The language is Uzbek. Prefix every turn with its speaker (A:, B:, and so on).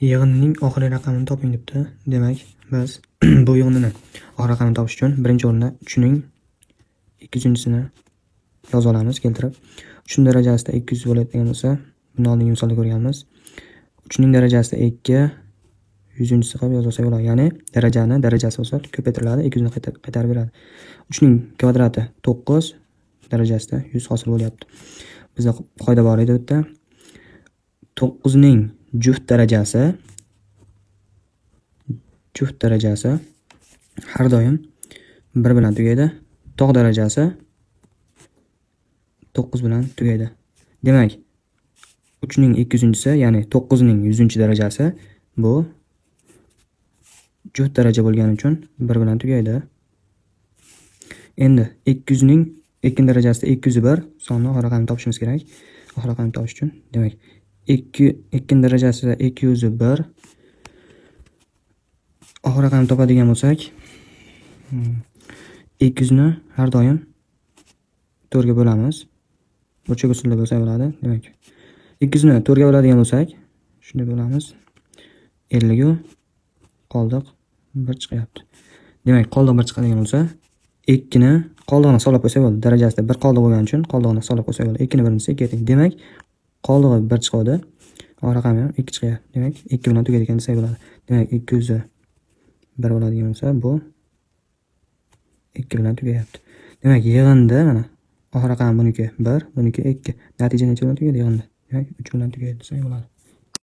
A: Yig'inning oxirgi raqamini toping debdi. Demak, biz bu yig'indini oxirgi raqamini topish uchun birinchi o'rinda 3 ning 200-chisini yozib olamiz keltirib. 3 ning darajasida 200 bo'ladigan bo'lsa, buni oldingi misolda ko'rganmiz. 3 ning darajasida 2 100-chisi qilib yozib olsak bo'ladi. Ya'ni darajani darajasi bo'lsa ko'paytiriladi, 200 ni qaytarib beradi. 3 ning kvadrati 9 darajasida 100 hosil bo'lyapti. Bizda qoida bor edi bu yerda. 9 ning juft darajasi har doim 1 bilan tugaydi. Tog' darajasi 9 bilan tugaydi. Demak, 3 ning 200-chisi, ya'ni 9 ning 100-darajasi bu juft daraja bo'lgani uchun 1 bilan tugaydi. Endi 200 ning 2 darajasida 201 sonni oxir raqamini topishimiz kerak. Oxir raqamini topish uchun, demak, 2 darajasida 201 oxir raqamini topadigan bo'lsak, 200 ni har doim 4 ga bo'lamiz. Burchak usulida bo'lsa bo'ladi. Demak, 200 ni 4 ga bo'ladigan bo'lsak, shunday bo'lamiz. 50 u qoldiq 1 chiqyapti. Demak, qoldiq 1 chiqadigan bo'lsa, 2 ni qoldig'ini hisoblab qo'ysak bo'ldi. Darajasida 1 qoldiq bo'lgani uchun qoldig'ini hisoblab qo'ysak bo'ldi. 2 ni birinchisi 2 teng. Demak, qoldig'i 1 chiqadi. Oxir raqami ham 2 chiqyapti. Demak, 2 bilan tugaydi ekan desak bo'ladi. Demak, 201 bo'ladigan bo'lsa, bu 2 bilan tugayapti. Demak, yig'indi mana oxir raqami buniki 1, buniki 2. Natija necha bilan tugaydi yig'indi? Demak, 3 bilan tugaydi desak bo'ladi.